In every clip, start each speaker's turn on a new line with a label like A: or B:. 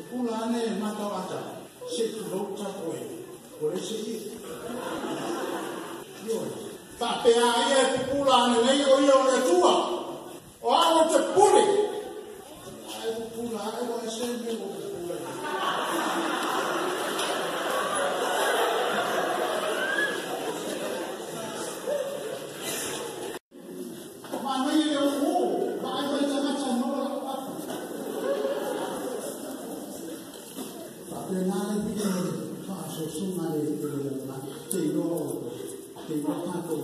A: pupula ane e mata o ata, se tu lou tato e, o le se i. Ioe. Faapea ia e pupula ane nei o ia o le Atua. O au o te pule. Ai pupula ai o e se me o pupula. Maana ia le o, ma ai mai tagata no la atu. Faapena le pita le faasosoga le le te iloa o te iloa tatou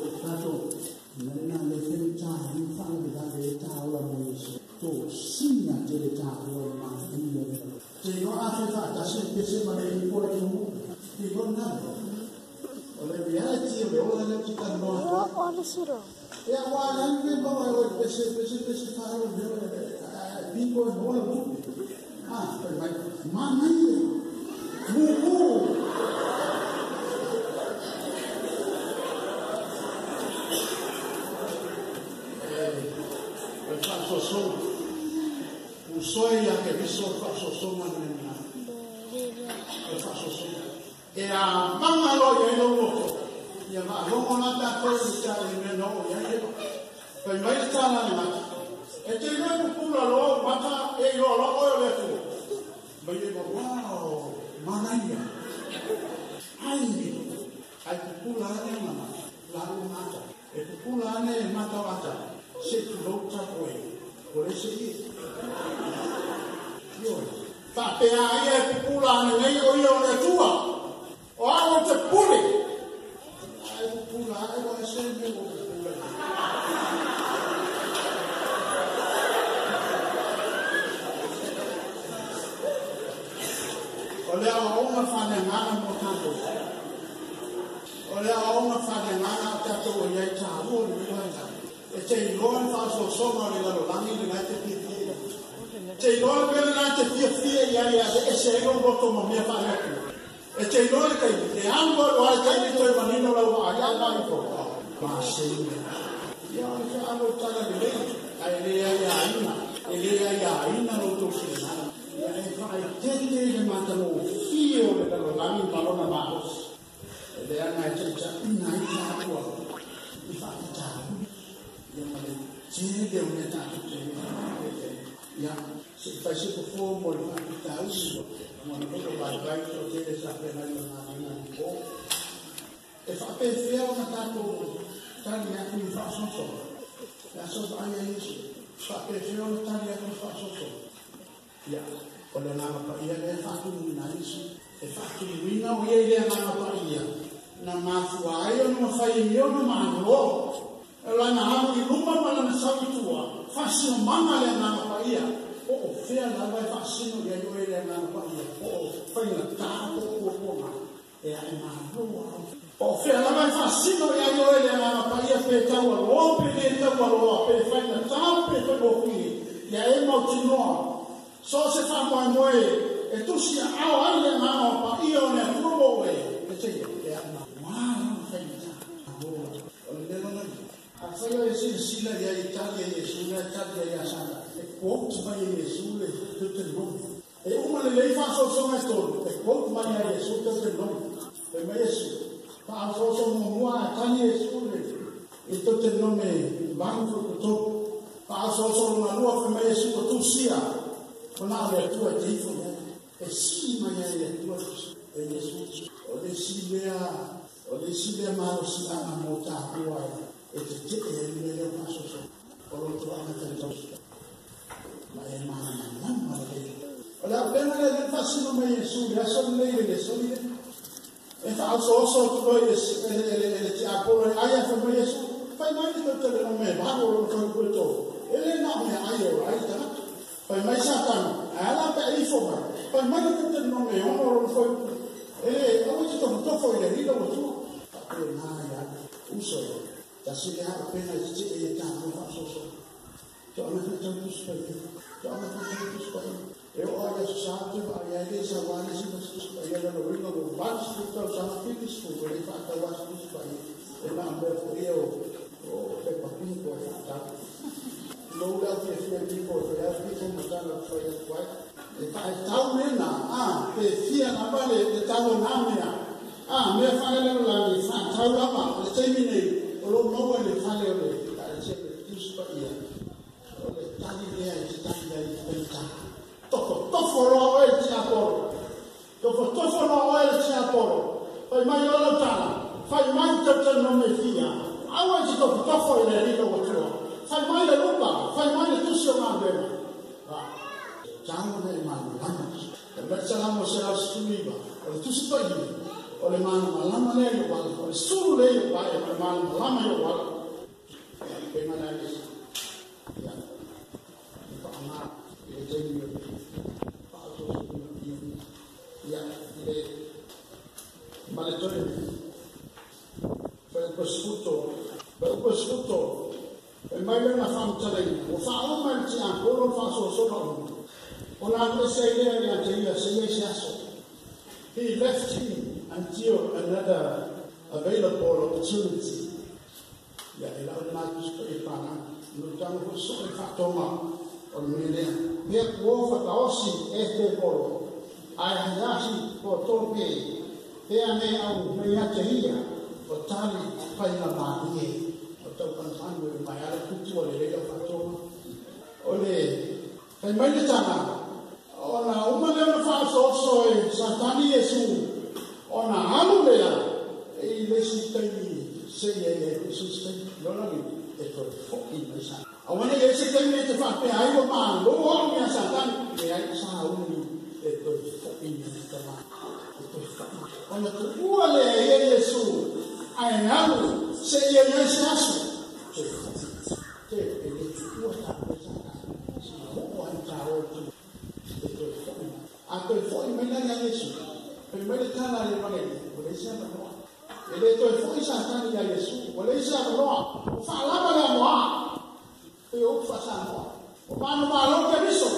A: na le fai ta ni faalavelave e taola mo Iesu tosina tele taua le manaia le te iloa a fai faatasi le pese ma le ipo le tumu te iloa na o le reality o le ola le te talanoa
B: O le siro.
A: E ua le le maua e oe pese pese pese faalavelave piko e maua le tupe ah fai mai manaia mumu. O le faasoasoga usoe ia ke viso o le faasoasoga lena o le faasoasoga e amaga loa i ai lou loto ia maalogo la tatou i le i mea na oo i ai fai mai le tala le mata e te iloa pupula loa ou mata e iloa loa oe o le Atua mai e wow manaia ai ai pupula ane ma lau mata e pupula ane e mata o ata se tu lou tato e o le se i. Ioe. Faapea ia e pupula ane nei o ia o le Atua. O au o te pule. Ai pupula ai o e se me o pupula. O le aoaoga faaleagaga mo tatou. O le aoaoga faaleagaga o tatou o iai taua le vaega. E te iloa le faasoasoga o le lalolagi le la te fiafia. Te iloa le mea lena te fiafia i ai e ese ai lou loto ma mea faaleatua. E te iloa le taimi, e alu alu lava le taimi toe manino lau vaai a vaifo. Masei. Ia o le fealo o tala lelei, ae le aiaina, e le aiaina lo outou finagalo. Ia e faaeteete i le matagofie o le lalolagi ma lona malosi. E leaga e taitaiina ai taua i faafitauli. Ia ma le tele o mea tatou te ia se i fai se fofo mo le faafitauli ma le loto vaivai o tele sa feagai ma galuega i po. E faapefea ona tatou tali atu i faasoasoga. Le aso vaai a Iesu, faapefea ona tali atu i faasoasoga. Ia, o le agaga paia lea e faatumuina ai Iesu. E faatumuina o ia i le agaga paia, na mafua ai ona mafai e ia ona malo. Lana alu i luma ma lana sau i tua, faasinomaga le agaga paia. Po o fea lava e faasino i ai oe le agaga paia, po o faigata po o puapuaga, e ae malo au. Po o fea lava e faasino i ai oe le agaga paia, pe taualoa pe le taualoa, pe faigata pe faigofie, ia e mautinoa. So se faamoemoe e tusi aao ai le agaga o paia o le Atua mo oe, e te ia, e ae malo lana faigata. O le lelo lea. Afai o e silasila i ai i tali a Iesu lea e tali ai ia Satani, e quote mai e Iesu le Deuteronomy. E uma lelei faasoasoga e tolu, e quote mai ia Iesu Deuteronomy. Fai mai Iesu, faasoaso muamua a tali Iesu le i Deuteronomy 8 foi tolu. Faasoaso lona lua fai mai Iesu o tusia, o na o le Atua e te ifo i ai. E sii mai ai le Atua e Iesu. O le isi mea, o le isi mea malosiaga mo taua e tetee ai le mea lea o faasoasoga. O lo toaga taitau ma e malamalama lelei. O le auupega lea lea na faasino mai Iesu i le aso lenei i le lesoni lea. E faaosooso atu loa e le tiapolo e ai a fai mai Iesu, fai mai le tautalenoga e 8 o lona faupu e 3. E le na o meaai e ola ai le tagata. Fai mai Satani, ae a la pe a ifo mai. Fai mai le tautalenoga e 6 o lona faupu. E le aua e te tofotofo i le alii lau Atua. Faapena ia uso e. Tasi le auupega e tetee i e taua faasoasoga. Toaga faitau Tusi Paia. Toaga faitau Tusi Paia. E oo lava i aso sa ou te vaai ai le sau lava le isi Tusi Paia lona uiga ua 80 tausaga 70 e le i faatau lava se Tusi Paia. E na o mea foi ia o pepa piko e faatau. Lou le au fiafia i piko e fai atu piko ma tala ou te fai atu ai. E faitau lena Pe fia lava le tau o nā mea. Mea faalelalolagi faatau lava le taimi nei o loo maua i le fale o le Ekalesia o le Tusi Paia. O le tali lea i te tali ai i faigata. Tofotofo loa oe le tiapolo. Tofotofo loa oe le tiapolo. Fai mai loa lau tala. Fai mai Deuteronomio. Aua i te tofotofo i le Alii lou Atua. Fai mai le Luka. Fai mai le Tusi o Galuega. Tau na e malamalama. E mai le Salamo 119. O le Tusi Paia. O le malamalama lea i lou ala. O le sulu lea i lou vae. O le malamalama i lou ala. Pega la le ia. Whaanga i le taimi o le whaatosoina ia i le ma le toe whai upa sfuto e mai lena whamtalaina o whaoma i le tiapolo whaasoasoga uma o la le se lea ia te ia se ia se aso. He left him until another available opportunity. Ia e lau lena tusi e pāna no tanga fo so e whaatonga o le mea lea. Mea kuo whakaosi e te polo. Ai hayahi ko tō pe. Pea me au me ia te hia. O tali whainga mālie. O tau panpanu e mai ala kutu o le leila whaatonga. O le whai mai le tanga. O na uma lea na whaasoaso e Satani Yesu. O na alu lea. E i lesi taimi se ia ia se se lola ni e toe fo'i mai sa. Aua ne i ai se taimi e te faapea ai ua mālō au ia Satani, e ai sa uli e toe fo'i mai tama. E toe fo'i. Ona tuua lea e ia Iesu, ae alu seia i ai se aso. Toe fo'i. Te e le tuua tāua Satani. Sina oo ai tāua tu. E toe fo'i mai. A toe fo'i mai la ia Iesu. Fai mai le tala a le Evangelio, ua leai se avanoa. E le toe fo'i Satani ia Iesu, ua leai se avanoa. O faalava le amoā. E o whasamoa. O manu malo Keriso.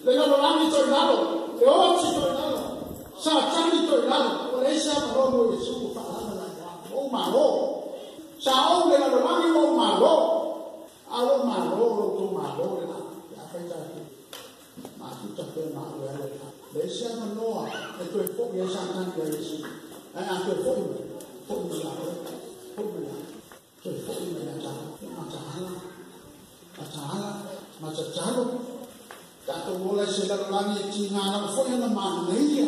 A: Le lalolagi toi lalo. Le oti toi lalo. Satani toi lalo. O le isi avanoa mo Iesu o faalava le amoā. O malo. Sa ou le lalolagi o malo. A o malo lo tō malo le la. Ia whai tātou. Mafuta pe ma ue ala le. Le isi avanoa e toe fo'i ai Satani ia Iesu. Ai a toe fo'i mai. Fo'i mai la oe. Fo'i mai la. Toe fo'i mai la tātou. Mataala. Mataala, matatalo. Tātou ola i se lalolagi e tigā lava foi ona manaia.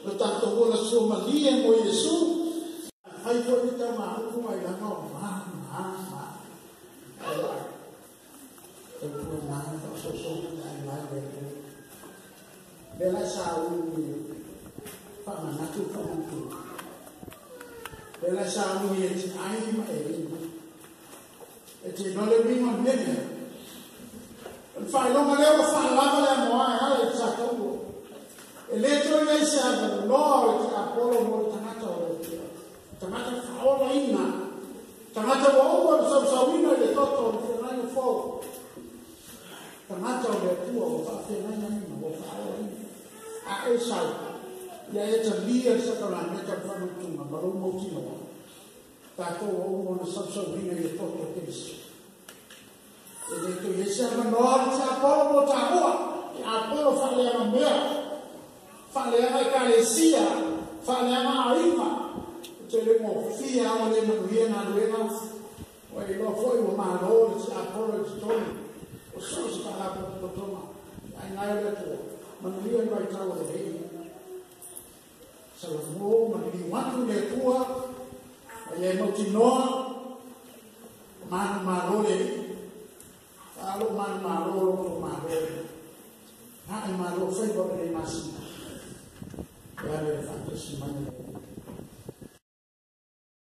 A: O tātou ola suamalie mo Iesu. Fai foi le taumaupu ai lava o ma, ma, ma. Ai ai. Tau pua ma, whaasoasoga te ai mai le Atua. Lea la sa ui whaamanatu whaamanatu. Lea la sa ui e te ai ma e rima. E te iloa le uiga o le mea lea. O le faailoga lea ua faalava le amoā e ala i te sataua. E le toe i ai se avanoa o le tiapolo mo le tagata o le Atua. Tagata faaolaina. Tagata ua uma le sausauina i le toto o le feagaiga fou. Tagata o le Atua ua faafeagaigaina, ua faaolaina. A e sau, ia e talia le sakalameta o le faamautuga ma lou mautinoa. Tātou ua uma ona sausauina i le toto o Keriso. E le toe i ai se avanoa o le tiapolo mo tāua. Tiapolo faaleaga mea. Faaleaga ekalesia. Faaleaga aiga. E te le gofie a ua le manuia galuega. Ua iloa foi ua mālō le tiapolo i totonu. O so o se faalapotopotoga. Ai nai o le Atua. Manuia le vaitau o le hei. Salamo ma liliu atu le Atua. Ma ia e mautinoa. Manu malo le Alii. Faalo manu malo lo tō malo. Hae malo whaiva o lenei masina. E ale le whaatasi mai le